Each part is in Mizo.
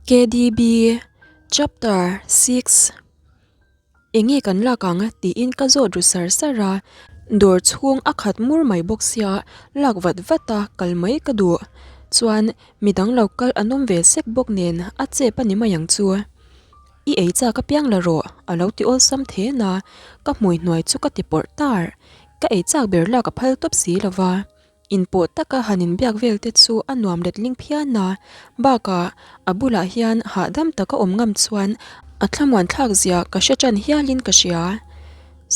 KDB Chapter 6 Enge kan lak ang tiin ka zawt ru sar sar a, dawr chhung a khat mur mai bawk sia lak vat vat a kal mai ka duh chuan midang lo kal an awm ve sek bawk nen a chep a ni mai ang chu. I ei chak apiang la rawh a lo ti awlsam then a, ka hmui hnuai chu ka ti pawrh tar. Ka ei chak ber lak a phal tawp si lo va. Inpawh taka han inbiak vel te chu a nuam letling phian a, bakah a bulah hian hahdam taka awm ngam chuan a thlamuan thlak zia ka hre tan hialin ka hria.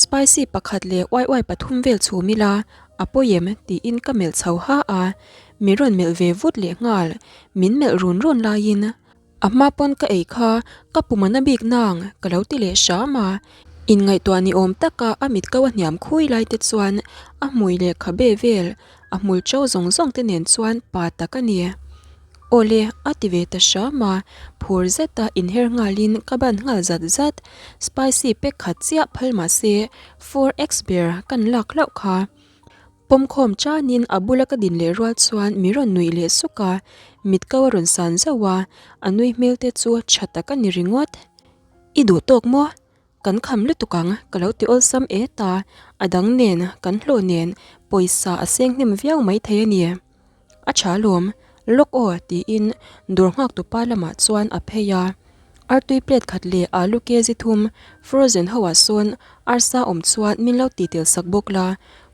Spicy pakhat leh uai uai pathum vel chhum ila a pawi em tiin ka melh chho ha a, mi rawn melh ve vut leh nghal, min melh run run laiin A hma pawn ka ei kha ka pum a na bik nang ka lo ti leh hram a, inngaihtuah ni awm taka a mit ko a hniam khui lai te chuan a hmui leh khabe vel a hmul to zawng zawng te nen chuan pa tak a ni. Awle a ti ve ta hram a, phur zeta inher nghalin ka ban nghal zat zat, spicy pack khat chiah phal mahse 4x ber kan lak hlauh kha. Pawmkhawm chanin a bula ka din leh rual chuan mi rawn nuih leh suk a, mit ko a rawn san zauh a, a nui hmel te chu tha tak a ni ringawt. I duh tawk maw? Kan kham lutuk ang ka lo ti awlsam et a, a dang nen kan hlawh nen pawisa a seng hnem viau maithei a ni. A tha alawm, lawk aw tiin dawr nghak tupa lamah chuan a phei a. Artui plate khat leh alu kg thum frozen ho ah sawn arsa awm chuan min lo ti tel sak bawk la.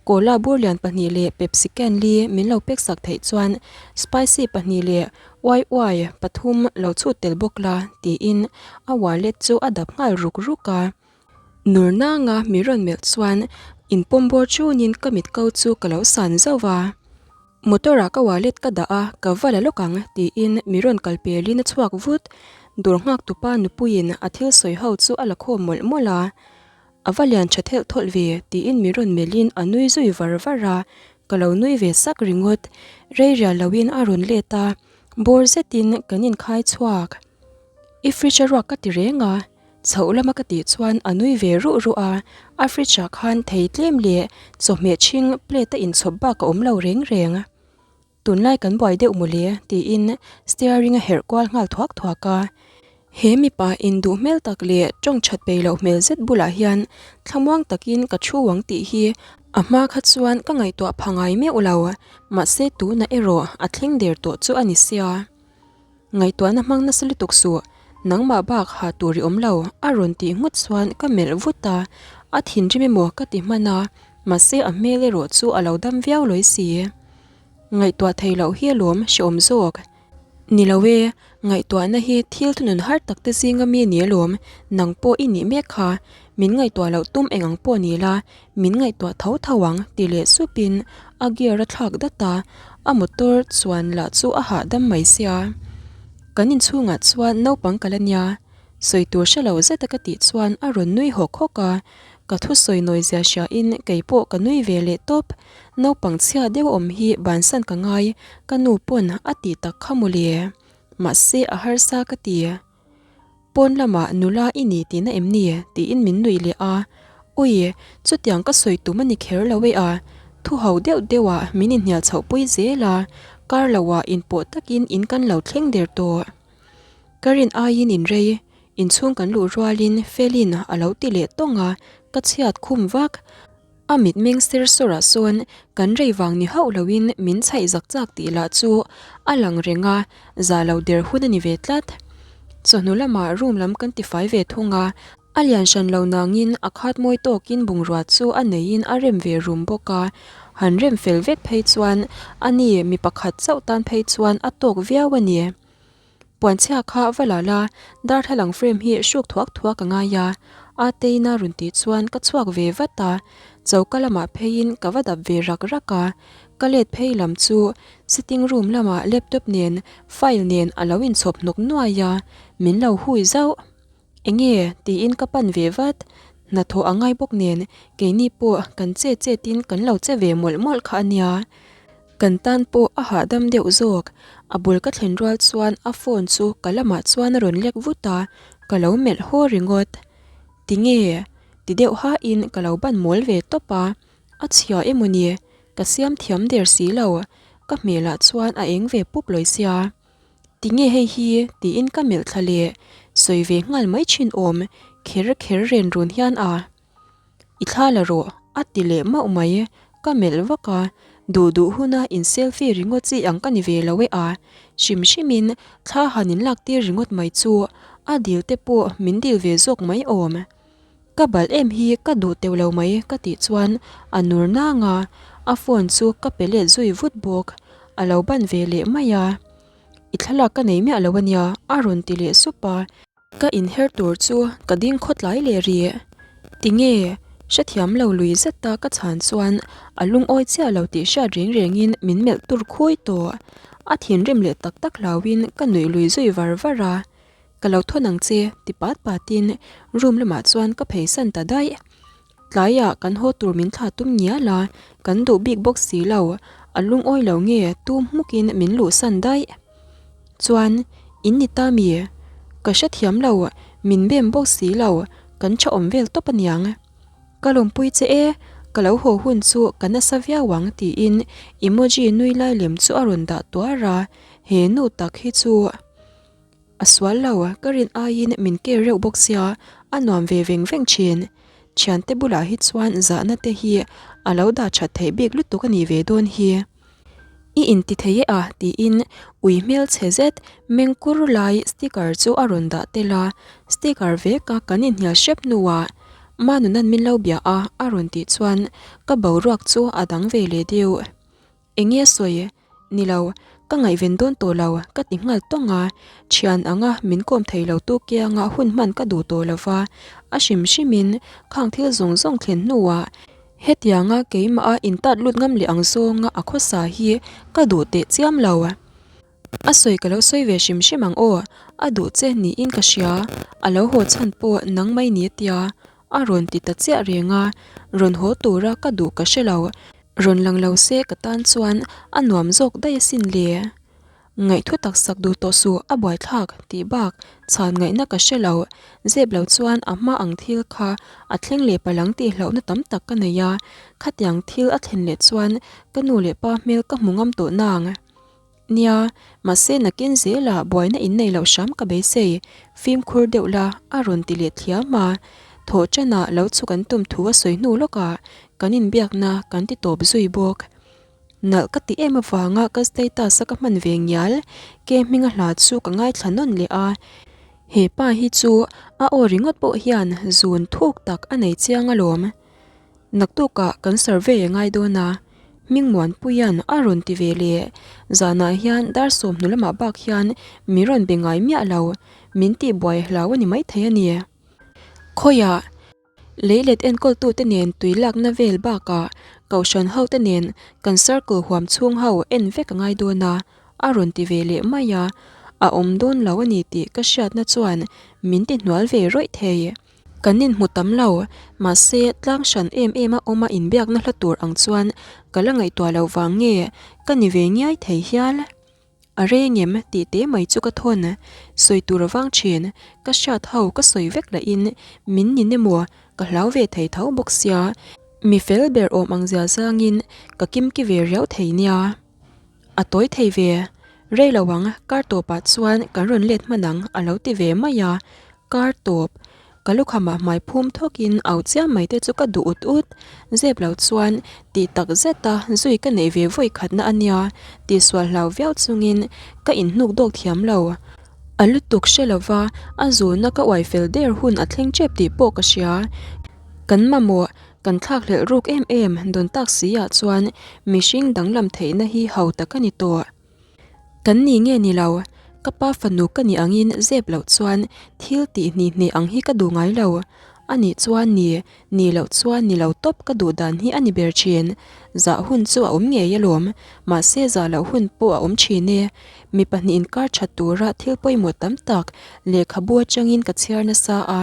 Cola bur lian pahnih leh Pepsi can li min lo pek sak theih chuan spicy pahnih leh uai uai pathum lo chhut tel bawk la tiin a wallet chu a dap nghal ruk ruk a. Nur nanga mi rawn melh chuan inpawm bawr chunin ka mit ko chu ka lo san zauh va. Motor ah ka wallet ka dah a, ka va la lawk ang tiin mi rawn kal pelin a chhuak vut. Dawr nghak tupa nupuiin a thil sawi ho chu a la khawm mawlh mawlh a. A va lian tha thelh thawlh ve tiin mi rawn melhin a nui zui var var a, ka lo nui ve sak ringawt. Rei rial loin a rawn let a, bawr zetin kan inkhai chhuak. I fridge a ruak ka ti reng a. Chhoh lama ka tih chuan a nui ve ruh ruh a, a fridge ah khan thei tlem leh chawhmeh ṭhing plate a inchhawp bak a awm lo reng reng. Tunlai kan buai deuh mawle tiin steering a herh kual nghal thuak thuak a. He mipa induh hmel tak leh tawng that peih loh hmel zet bulah hian thlamuang takin ka thu ang tih hi a hma kha chuan ka ngaihtuah pha ngai meuh lo, mahse tunah erawh a thleng der tawh chu a ni sia. Ngaihtuahna hmang nasa lutuk suh, nangmah bak ha tur i awm lo, a rawn tih nghut chuan ka melh vut a, a thinrim emaw ka ti hman a, mahse a hmel erawh chu a lo dam viau lawi si. Ngaihtuah thei loh hi alawm hreawm zawk. Ni lo e, ngaihtuahna hi thil thunun har tak te zinga mi ni alawm, nang pawh i nih mek kha, min ngaihtuah loh tum eng ang pawh ni la, Min ngaihtuah tho tho ang ti leh supin a gear a thlak dat a, a motor chuan lah chu a hahdam mai sia. Kan inchhungah chuan naupang ka la nia, sawi tur hre lo zeta ka tih chuan a rawn nui hawk hawk a, ka thusawi nawi zia hriain kei pawh ka nui ve leh tawp. Naupang chhia deuh awm hi bansan ka ngai, ka nu pawn a tih tak kha mawle. Mahse a harsa ka ti. Pawn lamah nula i ni tihna em ni? tiin min nuih leh a. Ui, chutiang ka sawi tum a ni kher lo e a, thu ho deuh deuhah min inhnial chhoh pui zel a, kar loah inpawh takin in kan lo thleng der tawh. Ka rin aiin inrei, inchhung kan luh rualin Felin a lo ti leh tawng a, ka chhiat khum vak. A mitmeng ser sawrah sawn kan rei vang ni hauh loin min chhaih zak chak tih lah chu a lang reng a, za lo der hun a ni ve tlat. Chawhnu lamah room lam kan tifai ve thung a, a lian hran lo nangin a khat mawi tawkin bungrua chu a neiin a rem ve rum bawk a, han rem fel vek phei chuan a ni mi pakhat chauh tan phei chuan a tawk viau a ni. Puanchhia kha va la la, darthlalang frame hi hruk thuak thuak a ngai a, Ateina rawn tih chuan ka chhuak ve vat a, choka lamah pheiin ka va dap ve rak rak a, ka let phei lam chu sitting room lamah laptop nen file nen a lo inchhawp hnawk nuai a, min lo hui zauh. Enge? tiin ka pan ve vat. Hnathawh a ngai bawk nen keini pawh kan che chetin kan lo che ve mawlh mawlh kha a nia. Kan tan pawh a hahdam deuh zawk. A bul ka thlen rual chuan a phone chu ka lamah chuan a rawn lek vut a, ka lo melh haw ringawt. Tinge? ti deuh hain ka lo ban mawl ve tawp a. A chhia emaw ni? Ka siam thiam der si lo. Ka hmelah chuan a eng ve pup lawi sia. Tinge hei hi tiin ka melh thla leh sawi ve nghal mai thin awm kher kher ren run hian a. I thla la rawh a ti leh mauh mai, ka melh vak a, duh duh huna in selfie ringawt chi ang ka ni ve lo e a, hrim hrimin thla han in lak tir ringawt mai chu a dil te pawh min dil ve zawk mai awm. Ka balh em hi ka duh teuh lo mai ka tih chuan a nur nang a, a phone chu ka pe let zui vut bawk, a lo ban ve leh mai a. I thlalak ka nei miah lo a nia a rawn ti leh sup a. Ka inher tur chu ka ding khawtlai leh rih. Tinge? Hrethiam lo lui zet a ka chhan chuan a lungawi chiah lo tih hriat reng rengin min melh tur khui tawh. A thinrim leh tak tak hlauhin ka nuih lui zui var var a. Ka lo thawn ang che ti pat patin room lamah chuan ka pheisan ta daih. Tlaiah kan haw tur min thlah tum ngial a, kan duh bik bawk si lo, a lungawi lo nge tum hmukin min luhsan daih. Chuan, in ni ta mi? Ka hrethiam lo, min bem bawk si lo, kan tha awm vel tawp aniang. Ka lawmpui che e, ka lo haw hun chu ka nasa viau ang tiin emoji nui lai lem chu a rawn dah tuar a, he nu tak hi chu. A sual lo, ka rin aiin min care reuh bawk sia, a nuam ve veng veng thin. Thiante bulah hi chuan zahna te hi a lo dah that theih bik lutuk a nih ve dawn hi. I inti thei e a tiin ui hmel chhe zet mengkur lai sticker chu a rawn dah tel a, sticker veka kan inhnial hrep hnuah Manunan min lo bia a a rawn tih chuan ka boruak chu a dang ve leh deuh. Enge a sawi? Ni lo, ka ngaihven dawn tawh lo, ka ti nghal tawng a. Thian anga min kawm thei lo tu kianga hun hman ka duh tawh lo va, a hrim hrimin khang thil zawng zawng thlen hnuah hetianga keimah a intat lut ngam leh ang zawnga a khawsa hi ka duh teh chiam lo. A sawi ka lo sawi ve hrim hrim ang aw, a duh che niin ka hria, a lo haw chhan pawh nang mai ni tia a rawn ti ta chiah reng a, rawn haw tura ka duh ka hre lo, rawn lang lo se ka tan chuan a nuam zawk daih asin le. Ngaihthu tak sak duh tawh suh a buaithlak tih bak chhan ngaihna ka hre lo, zep lo chuan a hma ang thil kha a thleng leh palang tih hlauhna tam tak ka nei a, khatiang thil a thlen leh chuan ka nu leh pa hmel ka hmu ngam tawh nang. Nia, mahse nakin zelah buaina in nei loh hram ka beisei, fimkhur deuh la a rawn ti leh thiam a. Thawh tanah lo chhuk an tum thu a sawi hnu lawkah kan inbiakna kan ti tawp zui bawk. Nalh ka ti em avanga ka status a ka hman ve ngial, ke hminga hla chu ka ngaithla nawn leh a. He pa hi chu a aw ringawt pawh hian zun thuk tak a nei chiang alawm. Naktukah kan survey a ngai dawn a, Hmingmuanpuia'n a rawn ti ve leh. Zanah hian dar 20 lamah bak hian min rawn be ngai miah lo, min tihbuai hlau a ni maithei a ni. Khawiah leilet enkawltute nen tui lakna vel bakah Kohhran hote nen kan circle huam chhung ho en vek a ngai dawn a, a rawn ti ve leh mai a, a awm dawn lo a ni tih ka hriatna chuan min ti hnual ve rawih thei. Kan inhmu tam lo, mahse tlang hran em em a awm a inbiakna hla tur ang chuan ka la ngaihtuah loh vang nge ka ni ve ngiai thei hial. A reng em tih te mai chu ka thawn, sawi tur a vang thin, ka hriat ho ka sawi vek lahin min nin emaw ka hlau ve thei tho bawk sia, mi fel ber awm ang zia zangin ka kimki ve riau thei nia. A tawi thei ve. Rei lo ang, kar tawpah chuan kan rawn let hman ang a lo ti ve mai a. Kar tawp. Ka lukhamah hmai phum thawkin au chiam mai te chu ka duh ut ut. Zep lo chuan tih tak zeta zui ka neih ve vawi khatna a nia tihsual hlau viau chungin ka inhnuk dawk thiam lo. A lutuk hre lova a zuna ka uai fel der hun a thleng tep tih pawh ka hria. Kan mamawh Kan thlakhlelh ruk em em dawn tak si ah chuan mihring danglam theihna hi ho tak a ni tawh. Kan ni nge ni lo, ka pa fanu ka nih angin zep loh chuan thil tih hni hne ang hi ka duh ngai lo. A nih chuan ni, ni loh chuan ni lo tawp ka duh dan hi a ni ber thin. Zah hun chu a awm ngei alawm, mahse zah loh hun pawh a awm thin e. Mi pahnihin kar that tura thil pawimawh tam tak lehkhabu atangin ka chhiar nasa a.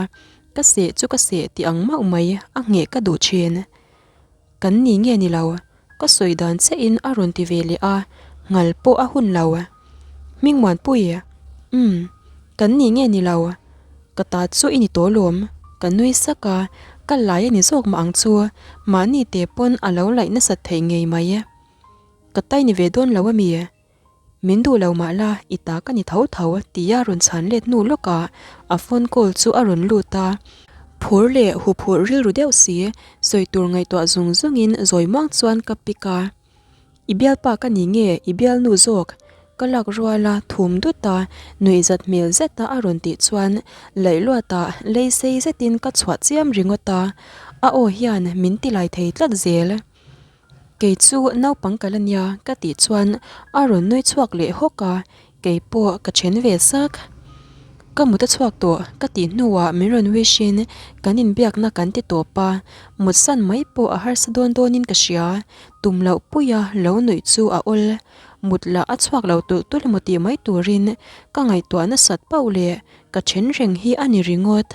Ka seh chu ka seh tih ang mauh mai a ngheh ka duh thin. Kan ni nge ni lo, ka sawi dan che in a rawn ti ve leh a, nghal pawh a hun lo. Hmingmuanpui, Umm, kan ni nge ni lo, ka ta chu i ni tawh lawm, ka nui sak a, ka lai a ni zawk mah ang chu, mahni te pawn a lo laih nasat theih ngei mai. Ka tai ni ve dawn lo a mi? Min duh lo mah la, i ta ka ni tho tho, tia rawn chhan let hnu lawkah a phone call chu a rawn lut a. Phur leh huphurh rilru deuh si, sawi tur ngaihtuah zung zungin zawi muang chuan ka pick a. I bialpa ka ni nge i bialnu zawk? Ka lak ruala thum dut a, nuihzat hmel zeta a rawn tih chuan laihluatah lei sei zetin ka chhuah chiam ringawt a, a aw hian min ti lai thei tlat zel. Kei chu naupang ka la nia ka tih chuan a rawn nui chhuak leh hawk a, kei pawh ka then ve sak. Ka mut a chhuak tawh ka tih hnuah min rawn wish in kan inbiakna kan ti tawp a, mut san mai pawh a harsa dawn dawnin ka hria, tum loh puia lo nuih chu a awl. Mut lah a chhuak lo tulh tulh emaw tih mai turin ka ngaihtuah nasat pauh leh ka then reng hi a ni ringawt.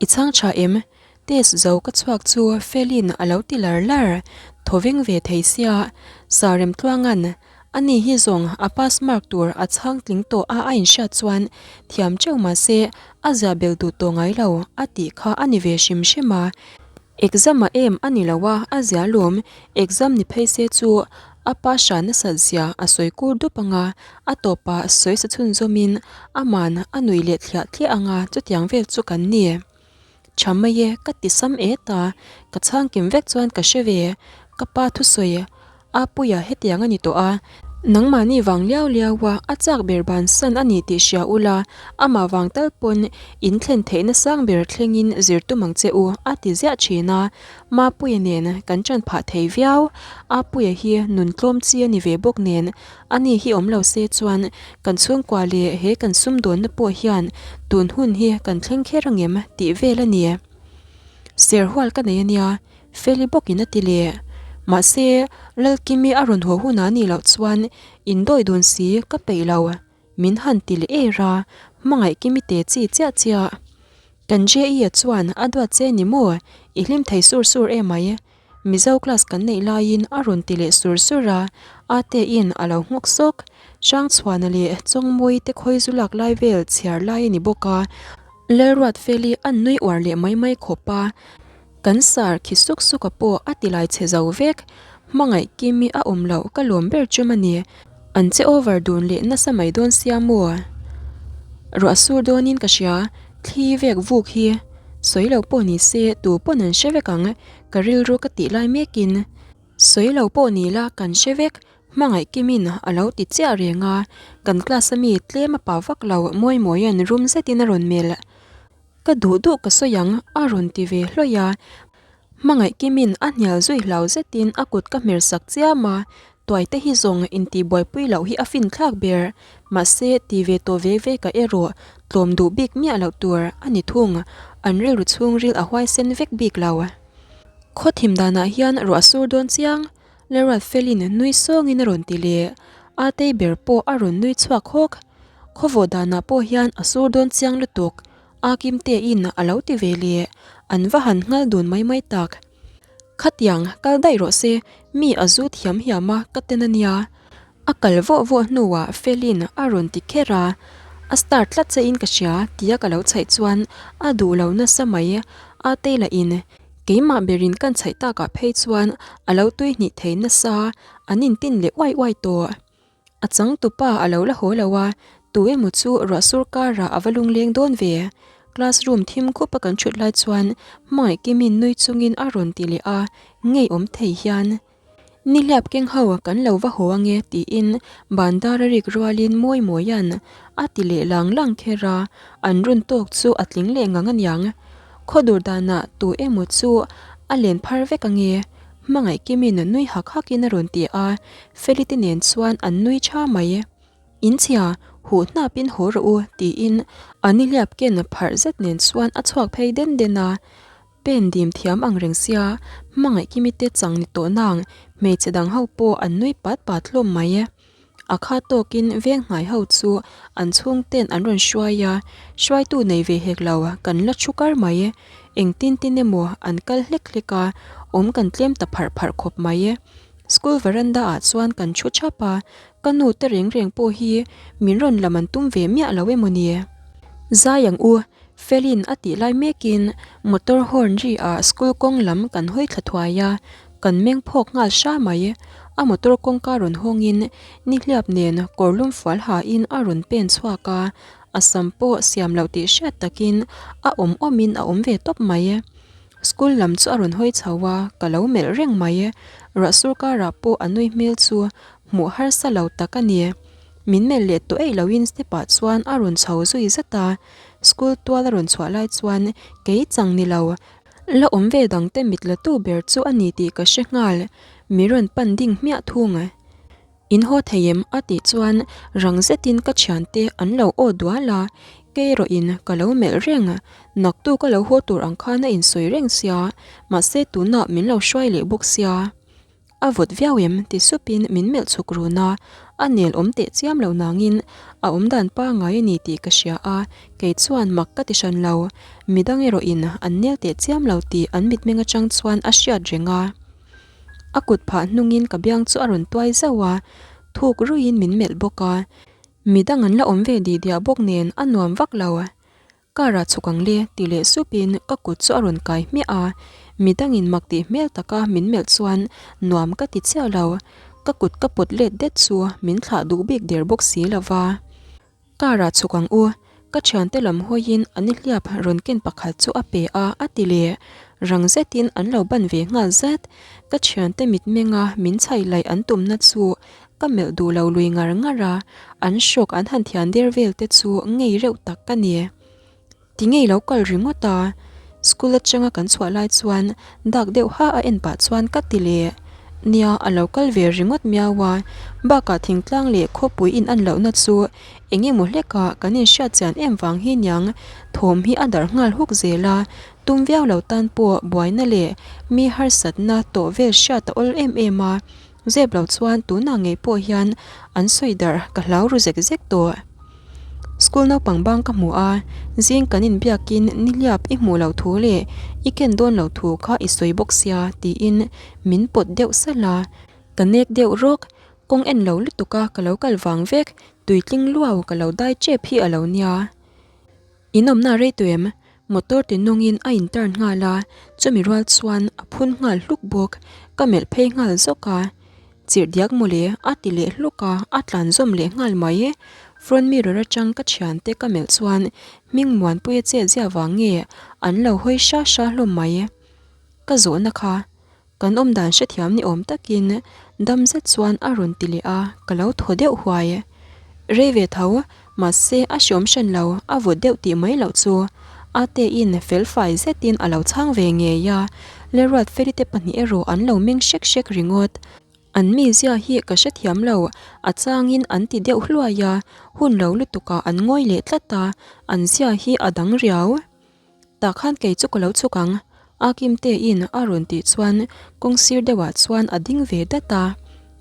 I chhang tha em? Test zo ka chhuak chu Felin a lo ti lar lar, thaw veng ve thei sia. Sa Remtluanga'n a ni hi zawng a pass mark tur a chhang tling tawh a a inhriat chuan thiam teuh mah se a zia bel duh tawh ngai lo a tih kha a ni ve hrim hrim a. Exam a em a ni lo a, a zia lawm. Exam ni phei se chu a pa hran nasat zia a sawi kur dup ang a, a tawpah sawi sa chhunzawmin aman a nuih leh thliah thliah ang a, chutiang vel chu kan ni. Tha mai e, ka ti sam et a, ka chhang kim vek chuan ka hre ve, ka pa thusawi A puia hetiang a ni tawh a, nangmahni vang liau liau a a chak ber bansan a ni tih hria ula, amah vang tal pawn in thlen theihna sang ber thlengin zir tum ang che u, a ti ziah thin a. Mapuia nen kan ṭan phah thei viau. Apuia hi nun tlawm chi a ni ve bawk nen, ani hi awm lo se chuan kan chhungkua leh he kan sumdawnna pawh hian tun hun hi kan thleng kher angem tih vel a ni. Serhual ka nei a nia. Feli bawkin a ti leh. Mahse, Lalkimi a rawn haw hunah nih loh chuan indawi dun si ka peih lo, min han ti leh er a, hmangaih Kimi te chi chiah chiah. Kan JE-a chuan a duat che ni maw, i hlim thei sur sur emai. Mizo class kan neih laiin a rawn ti leh sur sur a, Ate-in a lo nghawk sawk. Hrangchhuana leh Chawngmawii te khawi zu lak lai vel chhiar lai a ni bawk a, Lalruatfeli an nui uar leh mai mai khawp a. Kan sar khi suk suk a pawh a ti lai che zo vek. Hmangaih Kimi a awm loh ka lawm ber chum a ni. An che over dun leh nasa mai dawn sia maw? Ruah sur dawnin ka hria, thli vek vuk hi. Sawi lo pawh ni se tu pawn an hre vek ang, ka rilru ka tih lai mekin. Sawi lo pawh ni la kan hre vek, Hmangaih Kimin a lo ti chiah reng a, kan class a mi tlem a pa vak lo Mawimawia'n rum zetin a rawn melh. Ka duh duh ka sawi ang a rawn ti ve hlawih a, hmangaih Kimin a hnial zui hlau zetin a kut ka hmer sak chiam a, tuaite hi zawng intih buaipui loh hi a fin thlak ber, mahse ti ve tawh ve ve ka erawh tlawm duh bik miah loh tur a ni thung, an rilru chhungril a huaisen vek bik lo. Khaw thim danah hian ruah sur dawn chiang, Leralh Felin nui sawngin a rawn ti leh, Atei ber pawh a rawn nui chhuak hawk. Khawvawh danah pawh hian a sur dawn chiang lutuk, a Kimtein a lo ti ve leh, an va han nghal dun mai mai tak. Khatiang, kal daih rawh se, mi a zu thiam hiam a, ka ten a nia. A kal vawh vawh hnuah Felin a rawn ti kher a, a star tlat che in ka hria tia ka lo chhaih chuan a duh lo nasa mai, Atei lahin keimah berin kan chhaih takah phei chuan a lo tui hnih thei nasa, an intin leh uai uai tawh. A changtupa a lo la haw lo a, tu emaw chu ruah sur karah a va lungleng dawn ve. Classroom thim khup a kan thut lai chuan hmangaih Kimin nui chungin a rawn ti leh a, ngeiawm thei hian. Nihliap keng ho kan lo va haw ange tiin bandar a rik rualin mawi mawia'n a ti leh lang lang kher a, an run tawk chu a tling leh ngang aniang. Khawdur danah tu emaw chu a len phar vek ange. Hmangaih Kimin nui hak hakin a rawn ti a, Feli te nen chuan an nui tha mai. In chhia, huh hnapin haw rawh u, tiin a nihliap ken pharh zet nen chuan a chhuak phei den den a. Pen dim thiam ang reng sia, Hmangaih Kimi te chang ni tawh nang, hmeichhe dang ho pawh an nui pat pat hlawm mai. A kha tawkin veng hnai ho chu an chhungten an rawn hruai a, hruaitu nei ve hek lo kan la thu kar mai. Engtin tin emaw an kal hlek hlek a, awm kan tlem ta pharh pharh khawp mai. School veranda ah chuan kan thu thap a, ka nu te reng reng pawh hi min rawn lam an tum ve miah lo emaw ni. Zai ang u, Felin a tih lai mekin motor horn ri ah school kawng lam kan hawi thla thuai a, kan meng phawk nghal hra mai. A motor kawngka rawn hawngin nihliap nen kawrlum fual hain a rawn pen chhuak a, a sam pawh siam loh tih hriat takin a awm awmin a awm ve tawp mai. School lam chu a rawn hawi chho a, ka lo melh reng mai. Ruah sur karah pawh a nui hmel chu hmuh harsa lo tak a ni. Min melh leh tawh eih loin step ah chuan a rawn chho zui zat a, school tual a rawn chhuah lai chuan kei chang ni lo, la awm ve dangte mit la tu ber chu a ni tih ka hre nghal, min rawn pan ding hmiah thung. In haw thei em? a tih chuan rang zetin ka thiante an lo aw dual a, kei erawhin ka lo melh reng, naktuk a lo haw tur ang khan a insawi reng sia, mahse tunah min lo hruai leh bawk sia. A vawt viau em? ti supin min melh chhuk run a, a nel awm teh chiam lo nangin a awmdan pangngai a ni tih ka hria a, kei chuan mak ka ti hran lo. Midang erawhin an nel teh chiam lo tih an mitmeng atang chuan a hriat reng a. A kut phah hnungin ka biang chu a rawn tuai zauh a, thuk ruiin min melh bawk a. Midang an la awm ve dih diah bawk nen a nuam vak lo. Car ah chhuk ang le ti leh supin ka kut chu a rawn kai hmiah a, midangin mak tih hmel taka min melh chuan nuam ka ti chiah lo, ka kut ka pawt let det chu min thlah duh bik der bawk si lo va. Car ah chhuk ang u, ka thiante lam hawiin a nihliap rawn ken pakhat chu a pe a a ti leh, rang zetin an lo ban ve nghal zat, ka thiante mitmenga min chhaih laih an tumna chu Ka melh duh lo lui ngar ngar a, an hrawk an han thian der vel te chu ngei reuh tak ka ni. Ti ngei lo kal ringawt a, school atanga kan chhuah lai chuan dak deuh ha a en pah chuan ka ti leh. Nia, a lo kal ve ringawt miau a, bakah thingtlang leh khawpui in an lohna chu eng emaw hlekah kan inhriat chian em vang hi niang thawm hi a darh nghal huk zel a, tum viau lo tan pawh buaina leh mi harsatna tawh vel hriat a awl em em a. Zep lo chuan tunah ngei pawh hian an sawi darh ka hlau ru zek zek tawh. School naupang bang ka hmu a, zing kan inbiakin nihliap i hmuh loh thu leh i ken dawn loh thu kha i sawi bawk sia tiin min pawt deuh salh a. Ka nek deuh rawk, kawng en lo lutuk a ka lo kal vang vek, tuitling luau ka lo dai tep hi a lo nia. In awmna rei tawh em? Motor ti nungin a in turn nghal a, chumi rual chuan a phun nghal hluk bawk. Ka melh phei nghal zawk a, Chirh diak mawle a ti leh hluk a, a tlan zawm leh nghal mai. Front mirror atang ka thiante ka melh chuan hming Muanpuia chet zia vang nge an lo hawi hra hra hlawm mai. Ka zawhna kha Kan awm dan hrethiam ni awm takin dam zet chuan a rawn ti leh a, ka lo thaw deuh huai. Rei ve tho, mahse a hreawm hran lo, a vawt deuh tih mai loh chu. Ate-in fel fai zetin a lo chhang ve ngei a, Leruat Feli te pahnih erawh an lo meng hrek hrek ringawt. An mizia hi ka hrethiam lo, a changin an ti deuh hluai a, hun lo lutukah an ngawi leh tlat a, an zia hi a dang riau. Tah khan kei chu ka lo chhuk ang, a Kimte in a rawn tih chuan kawng sir deuhah chuan a ding ve dat a.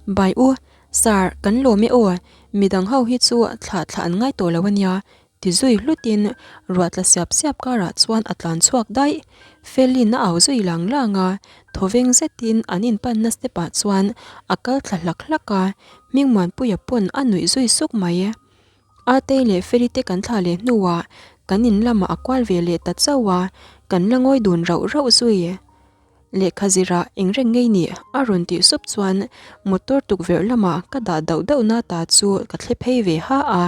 Bai u, Sir, kan lawm e aw, midang ho hi chu thlah thlah an ngai tawh lo a nia, ti zui hlutin ruah tla siap siap karah chuan a tlan chhuak daih. Felin a au zui lang lang a, thawveng zetin an inpanna step ah chuan a kal thla hlak hlak a, Hmingmuanpuia pawn a nuih zui suk mai. Atei leh Feli te kan thlah leh hnuah kan in lamah a kual ve leh ta chauh a, kan la ngawi dun rauh rauh zui. Lehkha zirah eng reng ngei nih a rawn tih sup chuan motor tukverh lamah ka dah dauh dauh na ta chu ka thle phei ve ha a,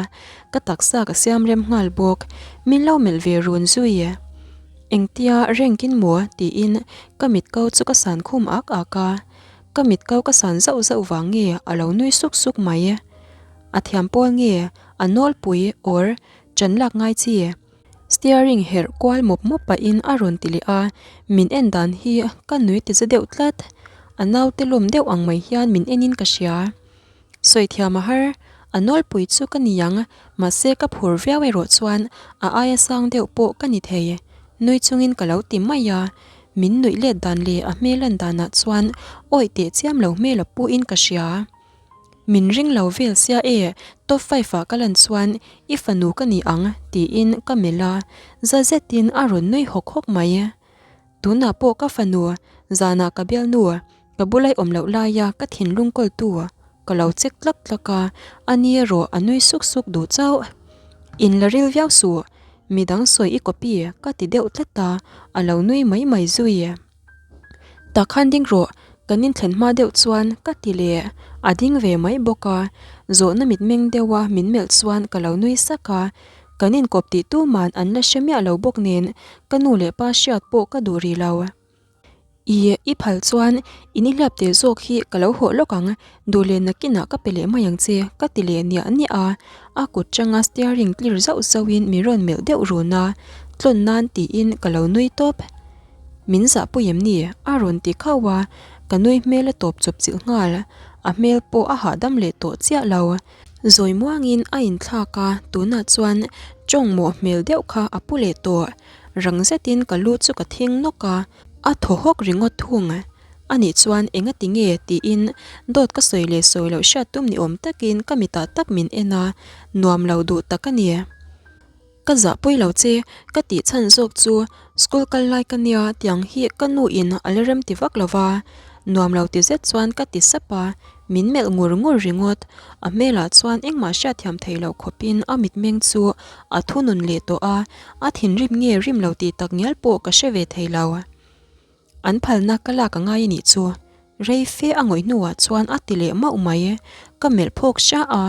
ka taksa ka siam rem nghal bawk. Min lo melh ve run zui. Engtia rengkin maw tiin ka mit ko chu ka san khum ak ak a, ka mit ko ka san zauh zauh vang nge a lo nui suk suk mai. A thiam pawl nge a nawlpui or ṭan lak ngai chi? Steering herh kual mawp mawp pahin a rawn ti leh a, min en dan hi ka nui ti za deuh tlat. A naute lawm deuh ang mai hian min enin ka hria. Sawi thiam a har, a nawlpui chu ka ni ang, mahse ka phur viau erawh chuan a aia sang deuh pawh ka ni thei. Nui chungin ka lo ti mai a, min nuih let dan leh a hmel lan danah chuan awih teh chiam lo hmel a puhin ka hria. Min ring lo vel sia e, top five ah ka lan chuan i fanu ka ni ang tiin ka melh a, za zetin a rawn nui hawk hawk mai. Tunah pawh ka fanu, zanah ka bialnu, ka bulai awm loh laia ka thinlung kawltu ka lo check tlak tlak a, a ni erawh a nui suk suk duh chauh. In la ril viau suh, midang sawi i copy ka ti deuh tlat a, a lo nui mai mai zui. Tah khan ding rawh, Kan inthlen hma deuh chuan ka ti leh a ding ve mai bawk a, zawhna mitmeng deuha min melh chuan ka lo nui sak a, kan inkawp tih tuman an la hre miah lo bawk nen ka nu leh pa hriat pawh ka duh rih lo. I, i phal chuan i nihliap teh zawk hi ka lo hawh lawk ang, duh leh nakinah ka pe leh mai ang che, ka ti leh niah niah a, a kut tanga steering tlir zauh zauhin min rawn melh deuh run a, tlawn nan tiin ka lo nui tawp. Min zahpui em ni? A rawn ti khauh a, ka nui hmel a tawp chawp chilh nghal, a hmel pawh a hahdam leh tawh chiah lo. Zawi muangin a inthlak a, tunah chuan tawng mawh hmel deuh kha a pu leh tawh. Rang zetin ka lu chu ka thing nawk a, a thaw hawk ringawt thung. Anih chuan enga ti nge? tiin dawt ka sawi leh sawi loh hriat tum ni awm takin ka mitah tak min en a, nuam lo duh tak a ni. Ka zahpui lo che, ka tih chhan zawk chu school kal lai ka nia tiang hi ka nu in a la rem ti vak lo va, nuam lo ti zet chuan ka ti sap a, min melh ngur ngur ringawt. A hmelah chuan engmah hriatthiam thei loh khawpin a mitmeng chu a thunun leh tawh a, a thinrim nge rim lo tih tak ngial pawh ka hre ve thei lo. An phalna ka lak a ngai a nih chu. Rei fe a ngawih hnuah chuan a ti leh mauh mai. Ka melh phawk hria a,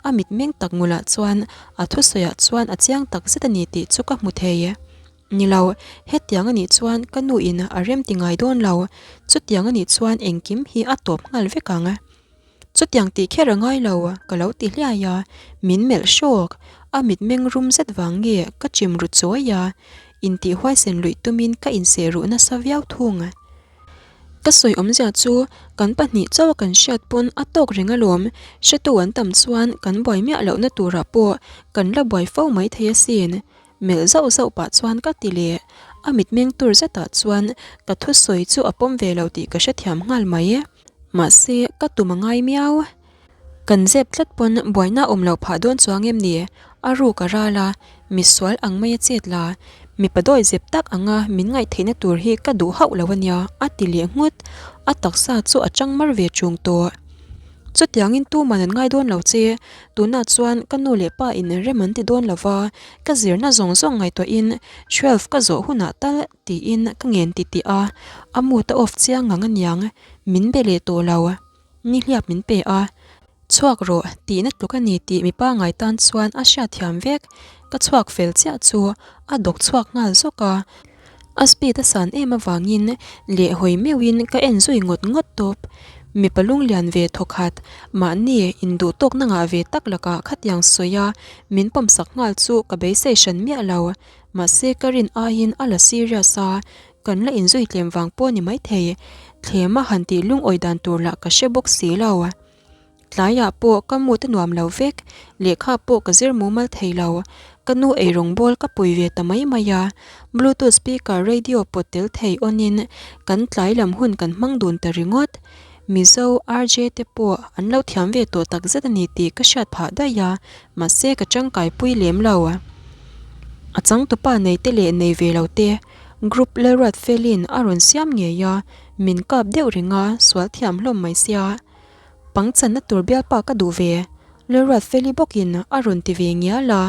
a mitmeng tak ngulah chuan a thusawiah chuan a chiang tak zet a ni tih chu ka hmu thei. Ni lo, hetiang a nih chuan ka nu in a rem ti ngai dawn lo. Chutiang a nih chuan engkim hi a tawp nghal vek ang. Chutiang tih kher a ngai lo, ka lo ti hliai a, min melh hrawk. A mitmeng rum zet vang nge ka chim ru chawi a, intih huaisen luih tumin ka inseh ruh nasa viau thung. Ka sawi awmzia chu kan pahnih chauha kan hriat pawn a tawk reng alawm, hretu an tam chuan kan buai miah lohna turah pawh kan la buai fo maithei asin. Melh zauh zauh pah chuan ka ti leh, a mitmeng tur zetah chuan ka thusawi chu a pawm ve lo tih ka hrethiam nghal mai. Mahse, ka tum a ngai miau. Kan zep tlat pawn buaina awm loh phah dawn chuang em ni? A ruk a ral a, misual ang mai a chet la. Mipa dawi zep tak anga min ngaihtheihna tur hi ka duh hauh lo a nia, a ti leh nghut. A taksa chu a chang mar ve chung tawh. Chutiangin tuman an ngai dawn lo che, tunah chuan ka nu leh pa in rem an ti dawn lo va, ka zirna zawng zawng ngaihtuahin twelve ka zawh hunah tal Tiin ka ngen ti tih a, a mood a off chiang ngang aniang, min be leh tawh lo, nihliap min pe a, chhuak rawh tihna tluk a ni tih mipa ngai tan chuan a hriatthiam vek, ka chhuak fel chiah chu a dawk chhuak nghal zawk a, a speed a san em avangin leh hawi meuhin ka en zui ngawt ngawt tawp, mipa lunglian ve thawkhat mahni induh tawkna ngah ve tak lakah khatiang sawi a min pawmsak nghal chu ka beisei hran miah lo. Mahse ka rin aiin a la serious a, kan la inzui tlem vang pawh ni maithei. Thlem a han tih lungawi dan tur lah ka hre bawk si lo. Tlaiah pawh ka mood a nuam lo vek, lehkha pawh ka zir mumal thei lo. Ka nu eirawng bawl ka pui ve ta mai mai a, bluetooth speaker radio pawt tel thei on in kan tlai lam hun kan hmang dun ta ringawt. Mizo RJ te pawh an lo thiam ve tawh tak zet a ni tih ka hriat phah daih a, mahse ka tangkai pui lem lo. A changtupa nei te leh nei ve lo te group Lalruat Felin a rawn siam ngei a, min kap deuh reng a, sual thiam hlawm mai sia. Pangchanna tur bialpa ka duh ve, Lalruat Feli bawkin a rawn ti ve ngial a,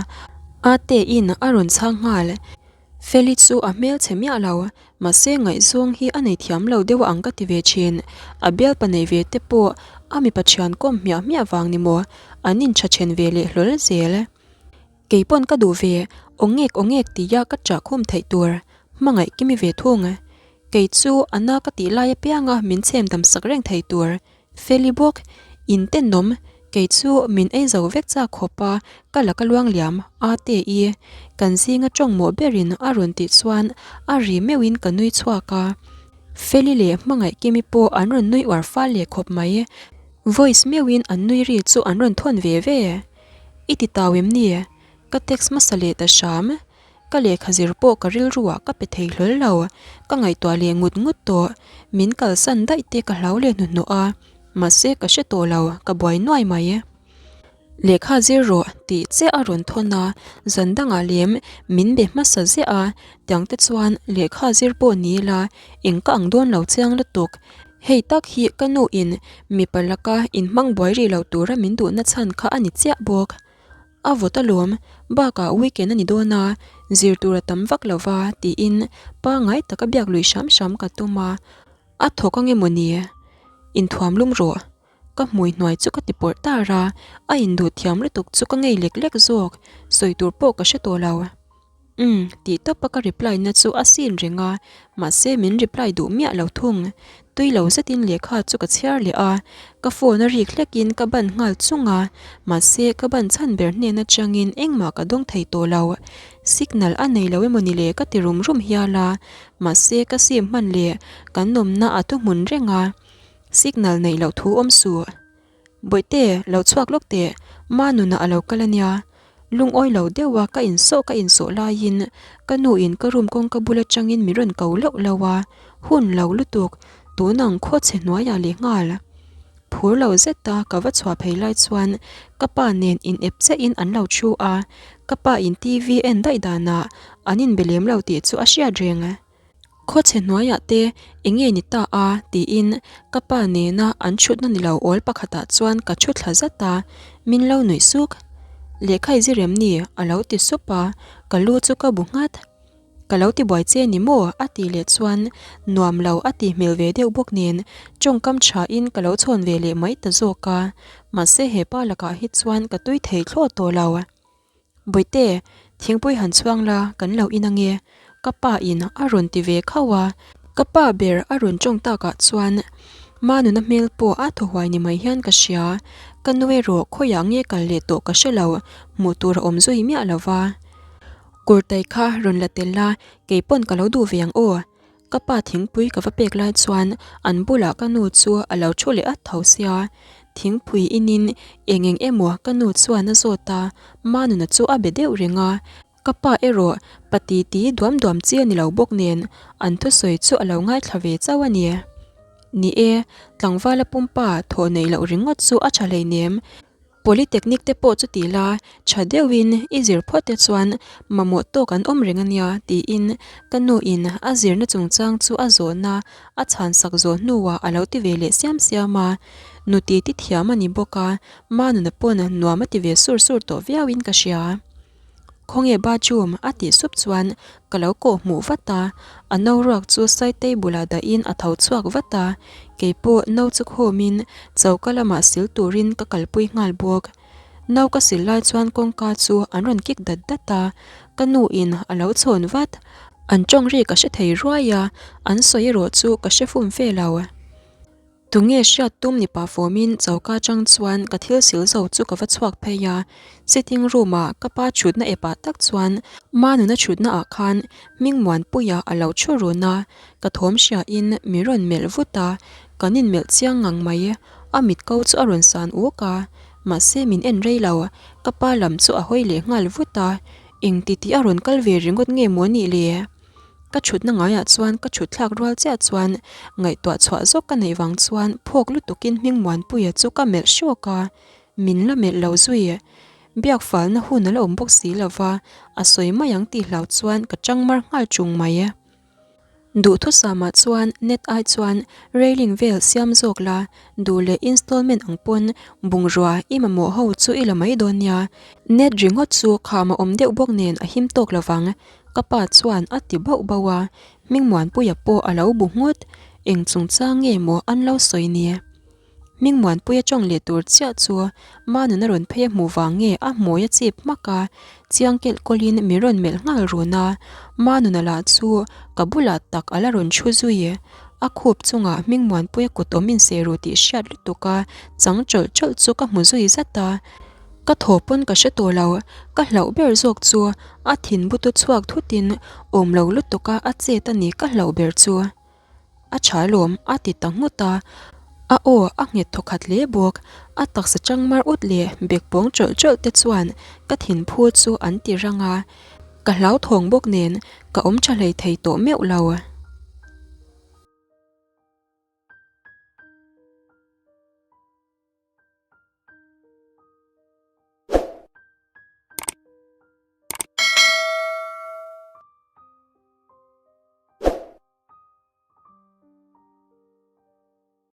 Ate in a rawn chhang nghal. Feli chu a hmel chhe miah lo, mahse ngaihzawng hi a nei thiam lo deuh ang ka ti ve thin. A bialpa nei ve te pawh a mipa thian kawm hmiah hmiah vang ni maw, an intha then ve leh hlawl zel. Kei pawn ka duh ve, aw ngek aw ngek tia ka chah khum theih tur, hmangaih kimi ve thung. Kei chu a na ka tih lai apianga min chhem dam sak reng thei tur, Feli bawk, In tenawm, kei chu min ei zo vek chak khawp a, ka la ka luang liam, a te i. Kan zinga tawng mawh berin a rawn tih chuan a ri meuhin ka nui chhuak a. Feli leh Hmangaih Kimi pawh an rawn nui uar fal leh khawp mai. Voice meuhin an nui ri chu an rawn thawn ve ve. I ti tau em ni? Ka text hmasa leh ta hram. Ka lehkha zir pawh ka rilruah ka pe thei hlawl lo, ka ngaihtuah leh ngut ngut tawh. Min kalsan daih te ka hlau leh hnuhnawh a, mahse ka hre tawh lo, ka buai nuai mai. Lehkha zir rawh tih chiah a rawn thawn a, zan dangah lem min be hmasa ziah a, tiang te chuan lehkha zir pawh ni ila eng ka ang dawn lo chiang lutuk. Hei tak hi ka nu in mipa laka inhmang buai rih lo tura min duhna chhan kha a ni chiah bawk. A vawt alawm, bakah weekend a ni dawn a, zir tur a tam vak lo va tiin pangngai taka biak lui hram hram ka tum a, a thawk ange maw ni? Inthuam lum rawh. Ka hmui hnuai chu ka ti pawrh tar a, a induh thiam lutuk chu ka ngei lek lek zawk, sawi tur pawh ka hre tawh lo. Umm, tih tawpa ka reply na chu a sin reng a, mahse min reply duh miah lo thung. Tui lo zetin lehkha chu ka chhiar leh a, ka phone a rik hlekin ka ban nghal chung a, mahse ka ban chhan ber hnen atangin engmah ka dawng thei tawh lo. Signal a nei lo emaw ni le ka ti rum rum hial a, mahse ka sim hman leh kan awmna a thuhmun reng a, signal neih loh thu awm suh. Bawihte, lo chhuak lawk teh, ma nunah a lo kal a nia. Lungawi lo deuha ka insawh ka insawh laiin ka nu in ka room kawngka bul atangin min rawn ko lauh lauh a, hun lo lutuk, tun ang khaw chhe hnuaiah leh nghal. Phur lo zeta ka va chhuah phei lai chuan ka pa nen in ep chiahin an lo thu a, ka pa in TV en daih danah an inbe lem lo tih chu a hriat reng. Khawchhe hnuaiah te eng nge ni ta a? tiin ka pa nena an chhutna ni lo awl pakhatah chuan ka thu thla zat a, min lo nuih suk. Lehkha i zir em ni? a lo ti sup a, ka lu chu ka bu nghat. Ka lo ti buai che ni maw? a tih leh chuan nuam lo a tih hmel ve deuh bawk nen tawngkam thain ka lo chhawn ve leh mai ta zawk a, mahse he pa lakah hi chuan ka tui thei thlawt tawh lo. Bawihte, thingpui han chhuang la, kan lo in ange. Ka pa in a rawn ti ve khauh a. Ka pa ber a rawn tawng takah chuan Manuna hmel pawh a thaw huai ni mai hian ka hria. Ka nu erawh khawiah nge kal leh tawh ka hre lo, hmuh tur a awm zui miah lo va. Kurtai kha rawn la tel la, kei pawn ka lo duh ve ang aw. Ka pa thingpui ka va pek lai chuan an bulah ka nu chu a lo thu leh at tho sia. Thingpui inin eng eng emaw ka nu chuan a zawt a, Manuna chu a be deuh reng a. Ka pa erawh pa titi duam duam chi a ni lo bawk nen an thusawi chu a lo ngaithla ve chauh a ni. Ni e, tlangvala pumpa thawh neih loh ringawt chu a tha hleinem. Polytechnic te pawh chuti la tha deuhin i zir phawt te chuan mamawh tawk an awm reng a nia tiin ka nu in a zirna chungchang chu a zawhna a chhan sak zawh hnuah a lo ti ve leh siam siam a. Nu titi thiam a ni bawk a, Manuna pawn nuam a ti ve sur sur tawh viauin ka hria. Khawnge bathroom a tih sup chuan ka lo kawh hmuh vat a, a no ruak chu side table ah dahin a tho chhuak vat a, keipawh no chu khawmin choka lamah sil turin ka kalpui nghal bawk. No ka sil lai chuan kawngka chu an rawn kik dat dat a, ka nu in a lo chhawn vat. An tawng ri ka hre thei ruai a, an sawi erawh chu ka hre fum fe lo. Tunge hriat tum ni pah fawmin choka atang chuan ka thil sil zo chu ka va chhuak phei a, sitting room ah ka pa thutna epah tak chuan Manuna thutna ah khan Hmingmuanpuia a lo thu run a, ka thawm hria in mi rawn melh vut a, kan in melh chiang ngang mai, a mit ko chu a rawn san uk a, mahse min en rei lo, ka pa lam chu a hawi leh nghal vut a, eng ti tih a rawn kal ve ringawt nge maw nih le? Ka thutna ngaiah chuan ka thut thlak rual chiah chuan ngaihtuah chhuah zawk ka neih vang chuan phawk lutukin Hmingmuanpuia chu ka melh hrawk a, min la melh lo zui. Biak falna hun a la awm bawk si lova, a sawi mai ang tih hlau chuan ka chang mar nghal chung mai. Duhthusamah chuan net ai chuan railing vel siam zawk la, duh leh installment ang pawn bungrua i mamawh ho chu i la mai dawn nia. Net ringawt chu kham a awm deuh bawk nen a him tawk lovang. Ka pa chuan a ti bauh bauh a, Hmingmuanpuia pawh a lo bu nghut, eng chungchang nge maw an lo sawi ni? Hmingmuanpuia tawng leh tur chiah chu Manuna rawn phei a hmuh vang nge a hmui a chip hmak a, chiang kelh kawlhin min rawn melh nghal run a, Manuna lah chu ka bulah tak a la rawn thu zui. A khup chungah Hmingmuanpuia kut awm inseh ru tih hriat lutuk a chang tawlh tawlh chu ka hmu zui zat a. Ka thaw pawn ka hre tawh lo, ka hlauh ber zawk chu a thin butu chhuak thutin awm lo lutuk a a chet a ni ka hlauh ber chu. A tha lawm a ti ta nghut a, a aw a nghet thaw khat hle bawk, a taksa chang mar ut leh bek pawng tawlh tawlh te chuan ka thin phu chu an ti rang a, ka hlauthawng bawk nen ka awm tha hlei thei tawh meuh lo.